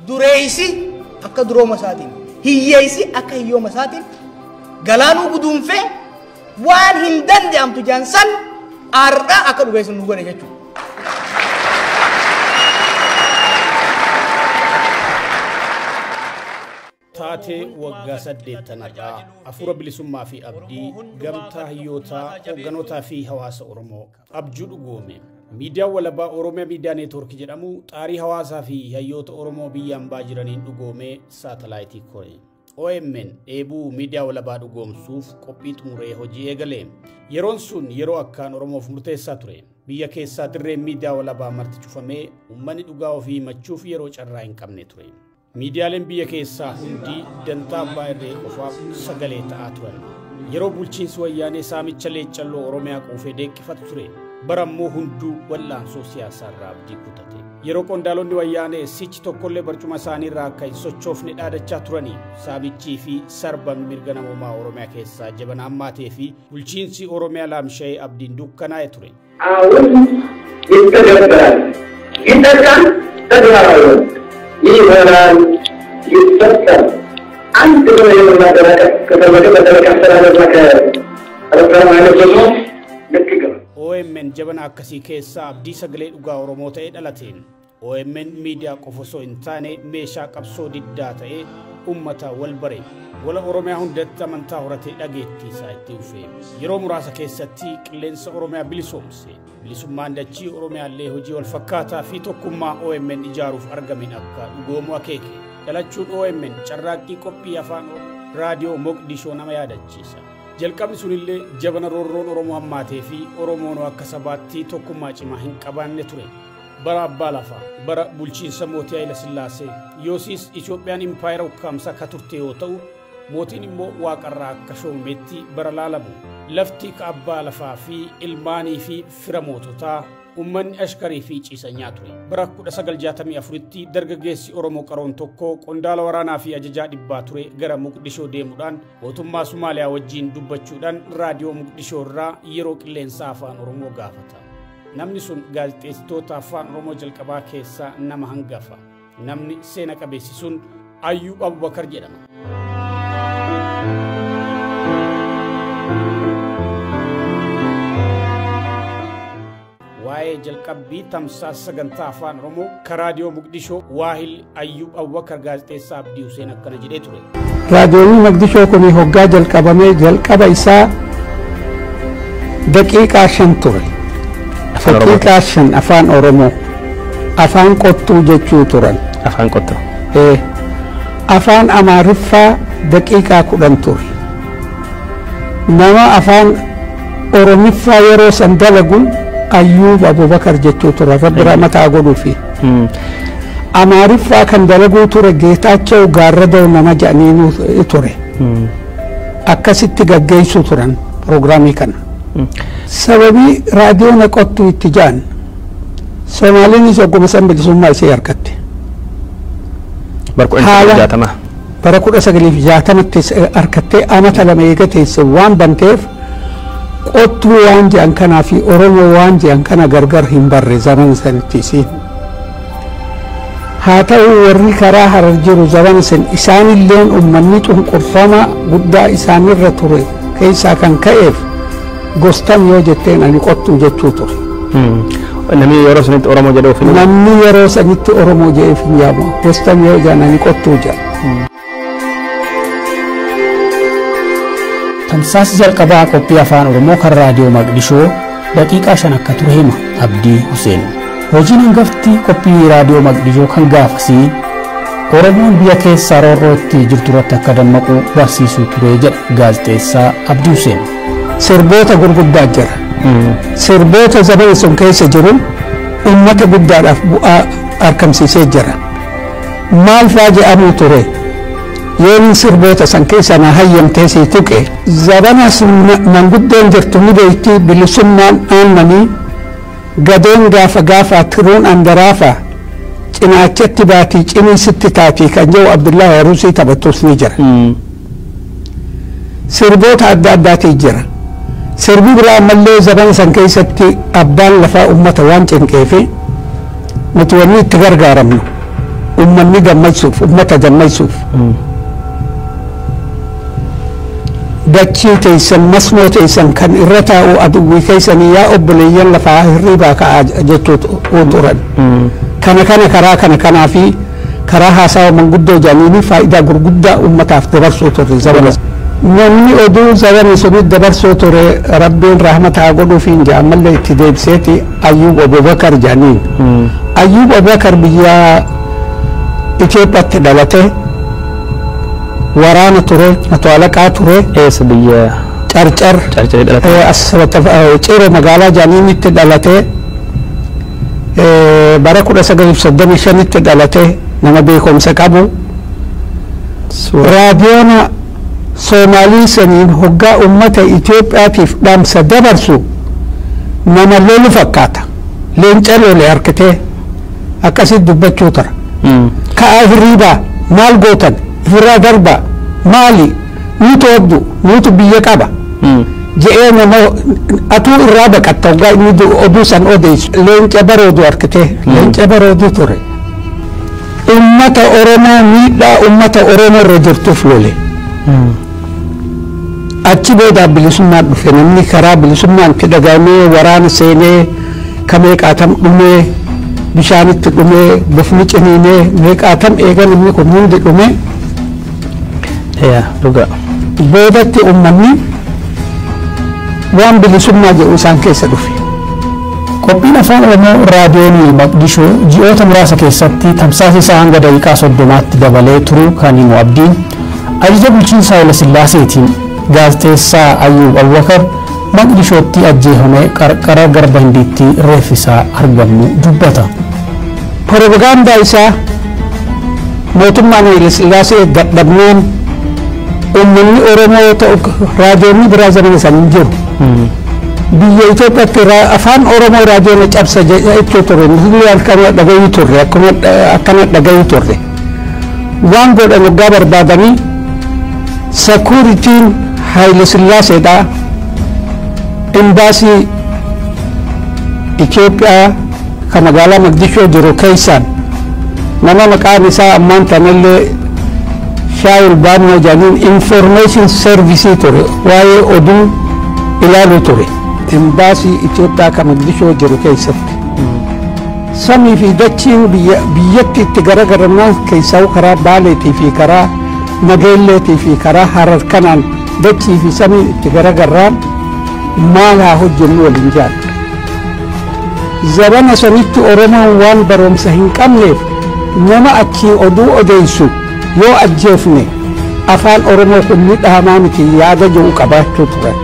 Dureessi akka durooma isaatiin, hiyyeessi akka hiyyooma isaatiin galaanuu guduunfee waan hin danda'amtu jaansan har'a akka dhugeessu nu godhe jechuudha. Taatee waggaa 8 hafuura bilisummaa fi abdii gamtaa hayyootaa hoogganootaa fi hawaasa Oromoo abjuu dhugoome. Miidiyaan walabaa Oromiyaa Miidiyaa Neetwoork jedhamu xaarii hawaasaa fi hayyoota Oromoo biyya ambaa jiraniin dhugoomee saatalaayitii kore. OMN dheebuu miidiyaa walabaa dhugoomsuuf qophii xumuree hojii eegale. Yeroon sun yeroo akkaan Oromoof murteessaa ture. Biyya keessaa dirreen miidiyaa walabaa marti cufamee uummanni dhugaa ofii himachuuf yeroo carraa hin qabne ture. Miidiyaaleen biyya keessaa hundi dantaa abbaa irree qofaaf sagalee ta'aa turan. Yeroo bulchiinsi wayyaanee saamicha leeccalloo Oromiyaa quufee deeqqifatu ture. Bara immoo hunduu wal'aansoo siyaasaa irraa abdii kutate. Yeroo qondaalonni wayyaanee sichi tokkollee barcuma isaanii irraa akka hin sochoofne dhaadachaa turanii saamichii fi sarbamni mirga namoomaa Oromiyaa keessaa jabana hammaatee fi bulchiinsi Oromiyaa laamsha'ee abdiin dukkanaa'e ture. አሁን ይተገበራል፣ ይጠቃል፣ ተግባራዊ ይሆናል፣ ይፈጸም። አንድ ብሎ የመማጠናቀቅ ከተመገ በተለይ ከአስተዳደርና ከአውሮፕላን ኃይሎች ደግሞ ልክ ይገባል። OMN jabana akkasii keessaa abdii sagalee dhugaa Oromoo ta'ee dhalateen. OMN miidiyaa qofa osoo hin taane meeshaa qabsoo diddaa ta'ee uummata wal bare. Wala Oromiyaa hundatti amantaa horatee dhageettii isaa itti dhufe. Yeroo muraasa keessatti qilleensa Oromiyaa bilisoomse. Bilisummaan dachii Oromiyaallee hojii wal fakkaataa fi tokkummaa OMN ijaaruuf argamen akka dhugoomu akeeke. Dhalachuun OMN carraaqqii qophii afaan raadiyoo Moqdishoo nama yaadachiisa. Jalqabni sunillee jabana roorroon Oromoo hammaatee fi Oromoon akka sabaatti tokkummaa cimaa hin qabaanne ture. Bara abbaa lafaa, bara bulchiinsa mootii Haayila Sillaasee, yoosiis Itoophiyaan impaayera ukkaamsaa akka turte yoo ta'u, mootiin immoo waaqarraa akka shoometti bara laalamu. Lafti ka abbaa lafaa fi ilmaanii fi fira moototaa uummanni ashkarii fi ciisanyaa ture. Bara 1964tti dargaggeessi Oromoo qaroon tokko qondaala waraanaa fi ajajaa dhibbaa ture gara Moqdishoo deemuudhaan mootummaa Somaaliyaa wajjin dubbachuudhaan raadiyoo Moqdishoo irraa yeroo qilleensa afaan Oromoo gaafata. Namni sun gaazexeessitoota afaan Oromoo jalqabaa keessaa nama hangafa. Namni seena qabeessi sun Ayyuub Abubakar jedhama. Waa'ee jalqabbii tamsaasa sagantaa afaan Oromoo kan raadiyoo Moqdishoo Waahil Ayyuub Abubakar gaazexeessaa Abdii Huseen akkana jedhee ture. Raadiyoon Moqdishoo kun hoggaa jalqabamee jalqaba isaa daqiiqaa 5 ture. Daqiiqaa 5 afaan Oromoo afaan qottuu jechuu turan. Afaan qottuu. Afaan Amaariffaa daqiiqaa 10 ture. Nama afaan Oromiffaa yeroo san dalagu Ayyuub Abubakar jechuu ture. Rabbi rahmataa godhuufi. Amaariffaa kan dalaguu ture Geetaachoo Gaarradoo nama jedhanii ture. Akkasitti gaggeessuu turan piroogiraamii kana. Sababii raadiyoon qottuu itti ja'an Somaaliinis ogguma san bilisummaa ishee argatte. Bara 1960tti argattee amata 2 eega teesse waan banteef qottuu waan jedhan kanaa fi Oromoo waan jedhan kana gargar hin barre zaman sanitti isiin. Haa ta'u warri karaa Harar jiru zaman san isaanilleen uummanni cunqurfama guddaa isaanirra ture keessaa kan ka'eef gostan yoo jetteen ani qottuu jechuu ture. Namni yeroo sanitti Oromoo jedhee ofiin Namni yeroo sanitti Oromoo jedhee ofiin yaamu gostan yoo jedhan ani qottuu jedha. Tamsaasni jalqabaa qophii afaan Oromoo kan raadiyoo Moqdishoo daqiiqaa 5 akka ture hima Abdii Huseen. Hojiin hangafti qophii raadiyoo Moqdishoo kan gaafasii Oromoon biyya keessaa roorrootti jirtu irratti akka dammaqu barsiisuu ture jedha gaazexeessaa Abdii Huseen. Sirboota gurguddaa jira. Sirboota zamana sun keessa jiru uummata guddaadhaaf bu'aa argamsiisee jira. Maal fa'aa jedhamu ture? Yoon sirboota san keessa na hayyamtee si tuqe zabana sun manguddoon jirtu ni beekti bilisummaan aannanii gadoon gaafa gaafa tiruun andaraafa cinaachatti baatii ciniisitti taatii kan jedhu Abdullahi Aruusii taphatus ni jira. Sirboota adda addaatii jira. Sirbi biraa ammallee zabana san keessatti abbaan lafaa uummata waan cinqeefi nuti wanni itti gargaaramnu Uummanni gammachuuf, uummata gammachuuf. Dachii teessan, masnoo teessan kan irra taa'u aduwwii keessanii, yaa obboleeyyan lafaa hirribaa ka'aa jechuu turan. Kana kana karaa kana kanaa fi karaa haasawa manguddoo jedhanii faayidaa gurguddaa uummataaf dabarsuu turre zamana. Namni oduu zamana sunii dabarsuu ture, Rabbiin rahmata haa godhuufi hin ammallee itti deebiseeti, Ayyuub Abubakar jedhaniin. Ayyuub Abubakar biyya Itoophiyaatti dhalate, waraana ture, mato alaqaa ture. Eessa, biyya? Carcar. Carcarii dhalate. As Ciroo magaalaa jedhaniinitti dhalate. Bara 1935tti dhalate, nama beekumsa qabu. Raadiyoona Soomaalii saniin hoggaa uummata Itoophiyaatiif dhaamsa dabarsu nama lolu fakkaata. Leenca lole harkitee akkasitti dubbachuu tura. Ka'aa hirriibaa, maal gootan, ofirraa darbaa, maali, nuutu obdu, nuutu biyya qaba. Je'ee nama atuu irraa baqatta hoggaa inni oduu san odeessu. Leenca baroodu harkitee, leenca baroodu ture. Uummata Oromoo, miidhaa uummata Oromoo irra jirtuuf lole. Achi booda bilisummaan dhufe, namni karaa bilisummaan itti dhagahamee waraana seenee kameeqaatam dhumee, bishaanitti dhumee, bofni ciniinee, meeqaatam eega namni kun hundi dhumee. Yaa, dhugaa. Boodatti uummanni waan bilisummaa jedhu isaan keessa dhufe. Qophiin Afaan Oromoo Raadiyoonii Maqdishoo ji'oota muraasa keessatti tamsaasa isaa hanga daqiiqaa 30tti dabalee turuu kan himu Abdiin, ajaja bulchiinsa Haayila Sillaaseetiin gaazexeessaa Ayyuub Abubakar Maqdishootti ajjeefamee qarqara Garba Hindiitti reeffisaa argamu dubbata. Propagaandaa isaa mootummaan Haayila Sillaasee dadhabnaan, uummanni Oromoo ta'u raadiyoonni biraa zamana san hin jiru. Biyya Itoophiyaatti afaan Oromoo raadiyoon cabsa jechuu ture. Nuti akkana dhagayuu turre, akkuma akkana dhagayuu turre. Waan godhan waggaa barbaadanii security-n Haayile Sillaaseedhaa imbaasii Itoophiyaa kan magaalaa Maqdishoo jiru keessaan nama maqaan isaa ammaan tanallee Shaayil Baanoo jedhaniin, information service ture, waa'ee oduu ilaaluu ture. Imbaasii Itoophiyaa kan Maqdishoo jiru keessatti. Samii fi dachiin biyyatti itti garagaramnaan, keessaa karaa Baaleetii fi karaa Nageelleetii fi karaa Harar kanaan dachii fi samiin itti garagarraan, maal haa hojjennu waliin jaan. Zabana sanitti Oromoon waan barumsa hin qabneef, nama achii oduu odeessu yoo ajjeefne afaan Oromoo kun ni dhahamaa miti yaada jedhu qabaachuu turan.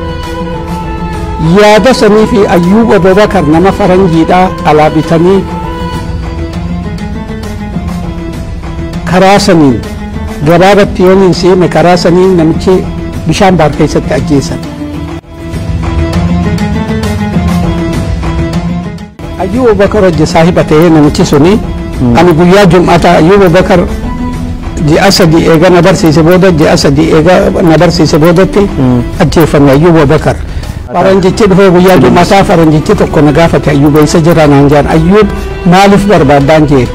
Yaada sanii fi Ayyuub Abubakar nama faranjiidhaa alaa bitanii karaa saniin, gabaabatti yoon hin seene, karaa saniin namichi bishaan baar keessatti ajjeesan. Ayyuub Abubakar hojii saahiba ta'ee namichi suni, ani guyyaa jum'ataa Ayyuub Abubakar ji'a 3 eega na barsiise booda, ji'a 3 eega na barsiise boodatti ajjeefame Ayyuub Abubakar. Faranjichi dhufee guyyaa jum'ataa faranjichi tokko na gaafate, "Ayyuub eessa jira?" naan jaan. "Ayyuub maaliif barbaaddaan?" jee.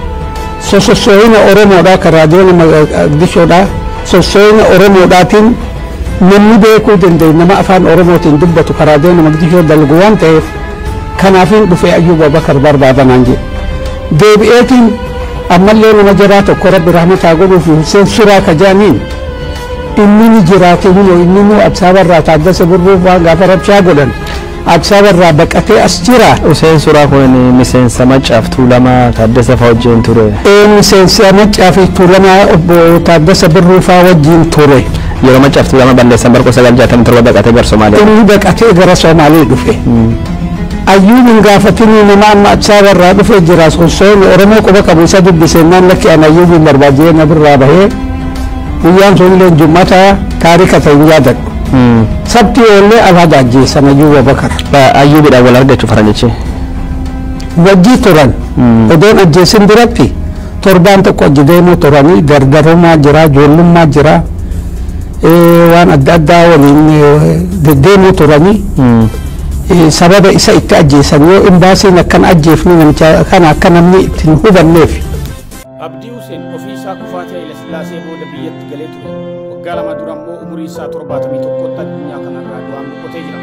Sosossooyina Oromoodhaa kan raadiyoon Maqdishoodhaa, sossooyina Oromoodhaatiin namni beekuu danda'e nama afaan Oromootiin dubbatu kan raadiyoon Maqdishoo dalgu waan ta'eef kanaafin dhufee Ayyuub Abubakar barbaadanaan jedhe. Deebi'eetiin ammallee nama jaraa tokko, Rabbi rahmataa godhuuf, Hussein Suraa ka jedhaniin, inni ni jiraate, hunoo inni nu Addis Ababarraa Taaddasa Birruu waan gaafa rabshaa godhan Addis Ababarraa baqatee as jira. Hussein Suraa kun miseensa Maccaaf Tuulamaa Taaddasa fa'aa wajjin ture. Ee, miseensa Maccaa fi Tuulamaa obbo Taaddasa Birruu fa'aa wajjin ture. Yeroo Maccaaf Tuulamaa balleessan bara 1967 baqatee gara Somaaliyaa. Inni baqatee gara Somaalee dhufe. Ayyuub hin gaafatinii, nama amma Addis Ababarraa dhufee jira, sosoon Oromoo quba qabu isa dubbise naan, "Lakki, ana Ayyuub hin barbaajee," na birraa bahee. Guyyaan sun illee jummata, taarika ta'e hin yaadadhu. Sabti oollee alhada ajjeesan Ayyuub Abubakar. Ayyuubidhaan wal argachuu faranjichi. Wajjii turan. Odoon ajjeesin duratti torbaan tokko achi deemuu turanii, dardarummaa jira, ijoollummaa jira, waan adda addaa waliin deddeemuu turanii. Sababa isa itti ajjeesan yoo imbaasiin akkan ajjeefnu namicha kana akka namni ittiin hubanneef. Abdii Hussein ofii isaa kufaatii Haayile Sillaasee booda biyyatti galee ture. Waggaa 2 dura immoo umurii isaa 71tti addunyaa kanarraa du'aan boqotee jira.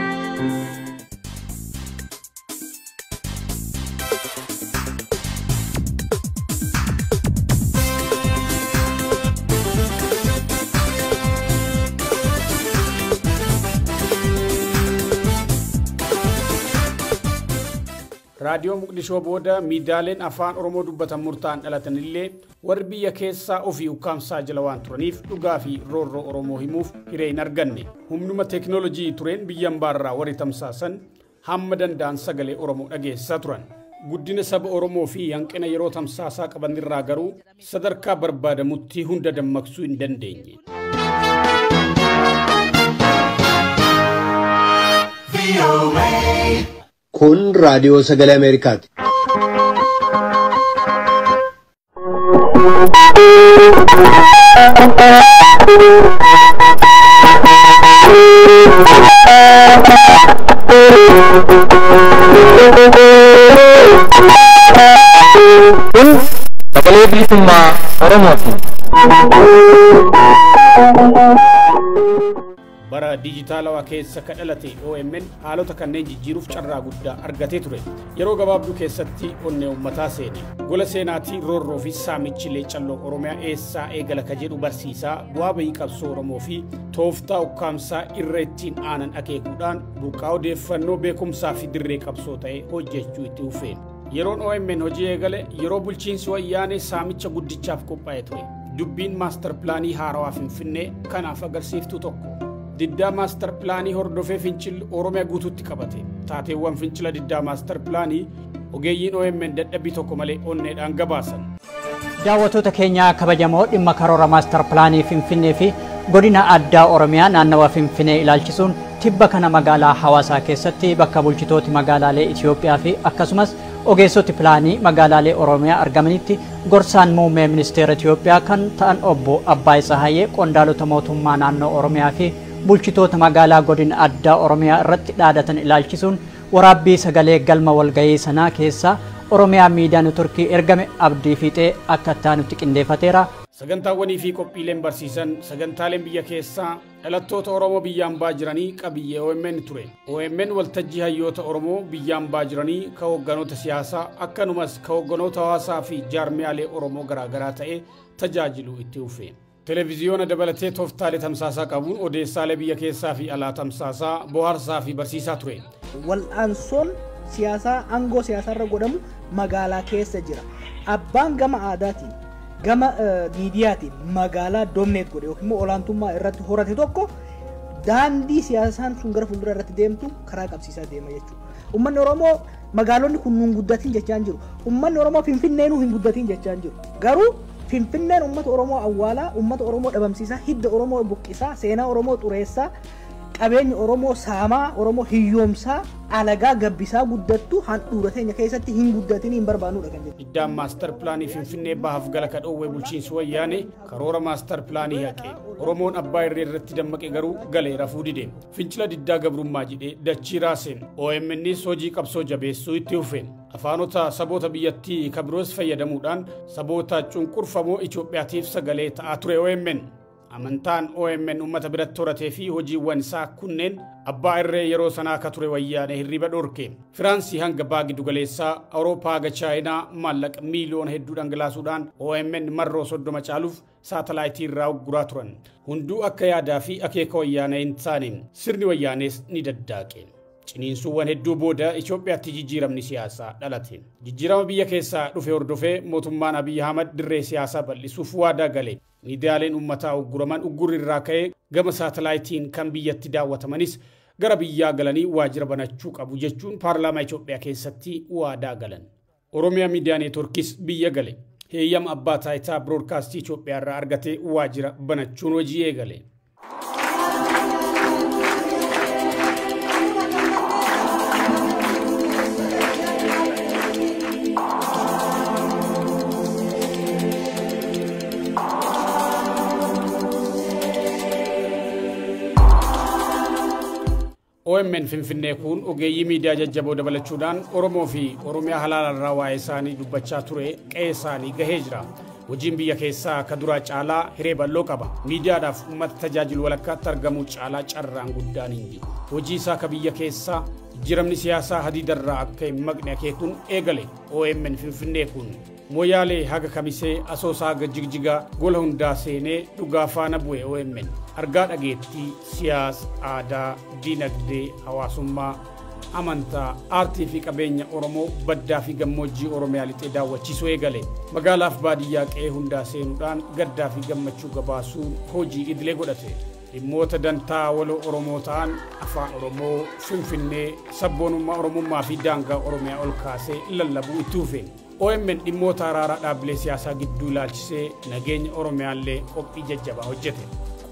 Raadiyoo Muqdishoo booda miidiyaaleen afaan Oromoo dubbatan murtaa'an dhalatanillee warri biyya keessaa ofii ukkaamsaa jala waan turaniif dhugaa fi roorroo Oromoo himuuf hiree hin arganne. Humnuma teekinooloojii tureen biyya hambaarraa warri tamsaasan hamma danda'an sagalee Oromoo dhageessisaa turan. Guddina saba Oromoo fi hanqina yeroo tamsaasaa qabanirraa garuu sadarkaa barbaadamutti hunda dammaqsuu hin dandeenye. Kun raadiyoo sagalee Ameerikaati. Kun sagalee bilisummaa Oromooti. Bara dijitaalawaa keessa ka dhalate OMN haalota kanneen jijjiiruuf carraa guddaa argatee ture. Yeroo gabaabduu keessatti onnee uummataa seene. Gola seenaatii roorroo fi saamichi leecalloo Oromiyaa eessaa eegala ka jedhu barsiisaa bu'aa bayii qabsoo Oromoo fi tooftaa ukkaamsaa irra ittiin aanan akeekuudhaan burqaa odeeffannoo beekumsaa fi dirree qabsoo ta'e hojjechuu itti fufee. Yeroon OMN hojii eegale yeroo bulchiinsi wayyaanee saamicha guddichaaf qophaa'e ture. Dubbiin maastar pilaanii haarawaa Finfinnee kanaaf agarsiiftuu tokko. Diddaa maastar pilaanii hordofee fincilli Oromiyaa guutuutti qabate. Taateewwan fincila diddaa maastar pilaanii ogeeyyiin OMN dadhabbii tokko malee onneedhaan gabaasan. Daawwattoota keenya kabajamoo dhimma karoora maastar pilaanii Finfinnee fi godina addaa Oromiyaa naannawa Finfinnee ilaalchisuun tibba kana magaalaa Hawaasaa keessatti bakka bulchitooti magaalaalee Itoophiyaa fi akkasumas ogeessoti pilaanii magaalaalee Oromiyaa argamanitti gorsaan muummee ministeera Itoophiyaa kan ta'an obbo Abbaay Tsahaayee qondaalota mootummaa naannoo Oromiyaa fi bulchitoota magaalaa godina addaa Oromiyaa irratti dhaadatan ilaalchisuun waraabbii sagalee galma walgahii sanaa keessaa Oromiyaa Miidiyaa Neetworkii ergame Abdii Fiixee akka taanutti qindeeffateera. Sagantaawwanii fi qophiileen barsiisan sagantaaleen biyya keessaa dhalattoota Oromoo biyya hambaa jiranii qabiyyee OMN ture. OMN waltajjii hayyoota Oromoo biyya hambaa jiranii ka hoogganoota siyaasaa akkanumas ka hoogganoota hawaasaa fi jaarmiyaalee Oromoo garaagaraa ta'e tajaajilu itti fufe. Televiziyoona dabalatee tooftaalee tamsaasaa qabuun odeessaalee biyya keessaa fi alaa tamsaasaa bohaarsaa fi barsiisaa ture. Wal'aansoon siyaasaa aangoo siyaasaarra godhamu magaalaa keessa jira. Abbaan gama aadaatiin gama miidiyaatiin magaalaa domineet godhe yookiin immoo olaantummaa irratti horate tokko daandii siyaasaan sun gara fuuldura irratti deemtu karaa qabsiisaa deema jechuudha. Uummanni Oromoo magaalonni kun nuun guddatiin jechaa hin jiru. Uummanni Oromoo Finfinneenuu hin guddatiin jechaa hin jiru. Garuu Finfinneen uummata Oromoo awwaalaa, uummata Oromoo dhabamsiisaa, hidda Oromoo buqqisaa, seenaa Oromoo xureessaa, qabeenya Oromoo saamaa, Oromoo hiyyoomsaa, alagaa gabbisaa guddattu handhuura teenya keessatti hin guddatin hin barbaannudha kan jedhu. Diddaan maastar pilaanii Finfinnee bahaaf gala ka dhoowwe bulchiinsi wayyaane karoora maastar pilaanii haqe. Oromoon abbaa irree irratti dammaqe garuu galee rafuu dide. Fincila diddaa gabrummaa jedhee dachii raase. OMNs hojii qabsoo jabeessuu itti fufe. Afaanota saboota biyyattii kan biroos fayyadamuudhaan saboota cunqurfamoo Itoophiyaatiif sagalee ta'aa ture OMN. Amantaan OMN uummata biratti horatee fi hojiiwwan isaa kunneen abbaa irree yeroo sanaa akka ture wayyaane hirriba dhorke. Firaansii hanga baha giddugaleessaa Awurooppaa haga Chaayinaa maallaqa miiliyoona hedduu dhangalaasuudhaan OMN marroo 30 caaluuf saatalaayitii irraa ugguraa turan. Hunduu akka yaadaa fi akeeka wayyaanee hin taane sirni wayyaanees ni daddaaqe. Ciniinsuuwwan hedduu booda Itoophiyaatti jijjiiramni siyaasaa dhalate. Jijjiirama biyya keessaa dhufe hordofee mootummaan Abiyyi Ahmad dirree siyaasaa bal'isuuf waadaa gale. Miidiyaaleen uummataa ugguraman uggurri irraa ka'ee gama saatalaayitiin kan biyyatti daawwatamanis gara biyyaa galanii waajjira banachuu qabu jechuun paarlaamaa Itoophiyaa keessatti waadaa galan. Oromiyaa Miidiyaa Neetworkis biyya gale. Heeyyama abbaa taayitaa biroodkaastii Itoophiyaa irraa argatee waajjira banachuun hojii eegale. OMN Finfinnee kun ogeeyyii miidiyaa jajjaboo dabalachuudhaan Oromoo fi Oromiyaa halaalarraa waa'ee isaanii dubbachaa ture qe'ee isaanii gahee jira. Hojiin biyya keessaa ka duraa caalaa hiree bal'oo qaba. Miidiyaadhaaf uummata tajaajilu walakkaatti argamuu caalaa carraan guddaan hin jiru. Hojii isaa ka biyya keessaa jijjiiramni siyaasaa hadiidarraa akka hin maqne akeekuun eegale. OMN Finfinnee kun Moyaalee haga Kamisee, Asoosaa haga Jigjigaa gola hundaa seenee dhugaa faana bu'e OMN. Argaa dhageettii siyaasa, aadaa, diinagdee, hawaasummaa, amantaa, aartii fi qabeenya Oromoo baddaa fi gammoojjii Oromiyaa lixee daawwachiisuu eegale. Magaalaaf baadiyyaa qe'ee hundaa seenuudhaan gaddaa fi gammachuu gabaasuun hojii idilee godhate. Dhimmoota dantaa waloo Oromoo ta'an afaan Oromoo, Finfinnee, sabboonummaa Oromummaa fi daangaa Oromiyaa ol kaasee lallabuu itti fufe. OMN dhimmoota araaraa dhaabbilee siyaasaa gidduu ilaalchisee nageenya Oromiyaallee qophii jajjabaa hojjete.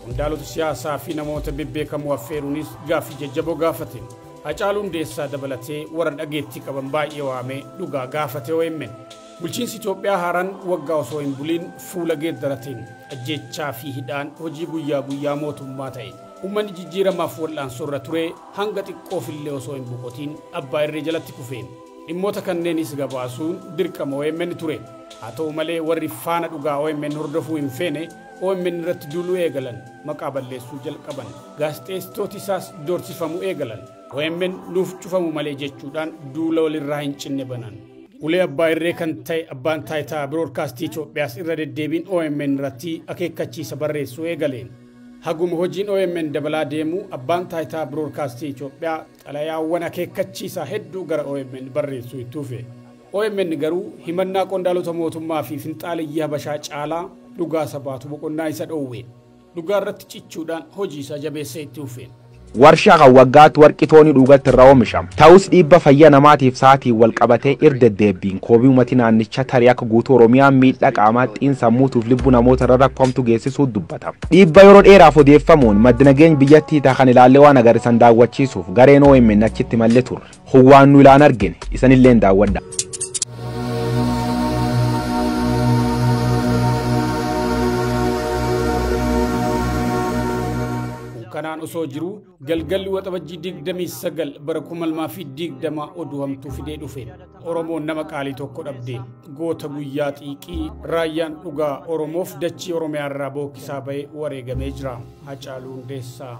Qondaalota siyaasaa fi namoota bebbeekamoo affeeruunis gaaffii jajjaboo gaafate. Hacaaluu Hundeessaa dabalatee warra dhageettii qaban baay'ee waamee dhugaa gaafate OMN. Bulchiinsi Itoophiyaa haaraan waggaa osoo hin buliin fuula geeddarateen ajjeechaa fi hidhaan hojii guyyaa guyyaa mootummaa ta'e. Uummanni jijjiiramaaf wal'aansoo irra ture hanga xiqqoofillee osoo hin boqotiin abbaa irree jalatti kufe. Dhimmoota kanneenis gabaasuun dirqama OMN ture. Haa ta'u malee warri faana dhugaa OMN hordofuu hin feene OMN irratti duuluu eegalan, maqaa balleessuu jalqaban. Gaazexeessitooti isaas doorsifamuu eegalan. OMN nuuf cufamu malee jechuudhaan duula walirraa hin cinne banan. Ulee abbaa irree kan ta'e abbaan taayitaa biroodkaastii Itoophiyaas irra deddeebiin OMN irratti akeekkachiisa barreessuu eegale. Haguma hojiin OMN dabalaa deemu abbaan taayitaa biroodkaastii Itoophiyaa xalayaawwan akeekkachiisaa hedduu gara OMN barreessuu itti fufe. OMN garuu himannaa qondaalota mootummaa fi finxaaleyyii Habashaa caalaa dhugaa sabaatu boqonnaa isa dhoowwe. Dhugaa irratti cichuudhaan hojii isaa jabeessee itti fufe. Warshaa kan waggaatti warqi toonii dhugatti irraa oomishama. Ta'us dhiibba fayyaa namaatiif sa'aatiin wal qabatee irra-deddeebiin koobii uummati naannichaa tarii akka guutuu Oromiyaa miidhaa qaamaa xiinsammuutuuf lubbuu namoota irra rakkoomtu geessisuu dubbata. Dhiibba yeroo dheeraaf odeeffamuun maddi nageenya biyyattii ta'a kan ilaallee waan agarsiisan daawwachiisuuf gareen OMN achitti mallee turre. Huwwaan nu ilaan argine isanillee daawwadha. Kanaan osoo jiru galgalli waxabajjii 29 bara 2020 oduu hamtuu fidee dhufe. Oromoon nama qaalii tokko dhabde. Goota guyyaa xiiqii raayyaan dhugaa Oromoof dachii Oromiyaa irraa bookkisaa ba'ee wareegamee jira. Hacaaluu Hundeessaa.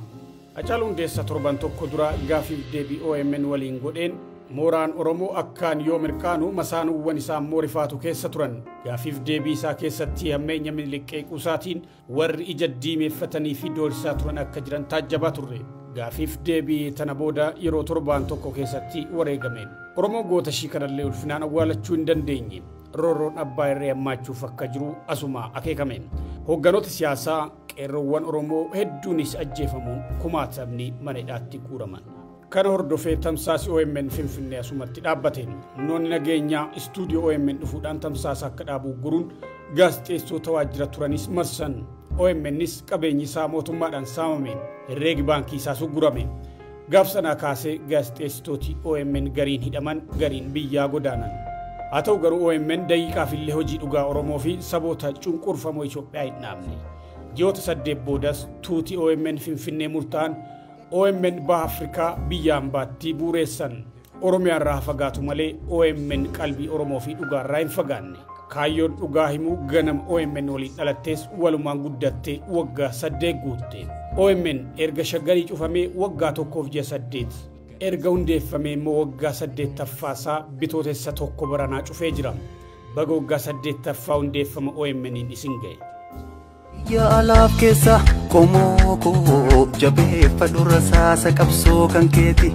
Hacaaluu Hundeessaa torban tokko dura gaafiif deebii OMN waliin godheen mooraan Oromoo akkaan yoo mirqaanu masaanuuwwan isaa immoo rifaatu keessa turan. Gaafiif deebii isaa keessatti hammeenya miliqee qusaatiin warri ija diimeeffatanii fi doorsisaa turan akka jiran taajjabaa turre. Gaafiif deebii tana booda yeroo torbaan tokko keessatti wareegame. Oromoo goota ishii kanallee ulfinaan awwaalachuu hin dandeenye. Roorroon abbaa irree hammaachuuf akka jiru asuma akeekame. Hoogganoota siyaasaa qeerroowwan Oromoo hedduunis ajjeefamuun kumaatamni mana hidhaatti guuraman. Kana hordofee tamsaasi OMN Finfinnee asumatti dhaabbate. Humnoonni nageenyaa istuudiyoo OMN dhufuudhaan tamsaasa akka dhaabu guruun gaazexeessota waajjira turanis marsan. OMNs qabeenyi isaa mootummaadhaan saamame. Herreegi baankii isaas uggurame. Gaaf sanaa kaasee gaazexeessitooti OMN gariin hidhaman gariin biyyaa godaanan. Haa ta'u garuu OMN daqiiqaaf illee hojii dhugaa Oromoo fi saboota cunqurfamoo Itoophiyaa hin dhaabne. Ji'oota 8 boodas tuuti OMN Finfinnee murtaa'an OMN Baha Afrikaa biyyaan baattii buureessan. Oromiyaa irraa fagaatu malee OMN qalbii Oromoo fi dhugaa irraa hin fagaanne. Kaayyoon dhugaa himuu ganama OMN waliin dhalattees walumaan guddattee waggaa 8 guutte. OMN erga shaggarii cufamee waggaa 1 ji'a 8. Erga hundeeffamee immoo waggaa 8ffaasaa bitootessa 1 baranaa cufee jira. Baga waggaa 8ffaa hundeeffama OMN'n isin ga'e. Biyya alaaf keessa qomoo koo jabeeffadhu rasaasa qabsoo kan keeti.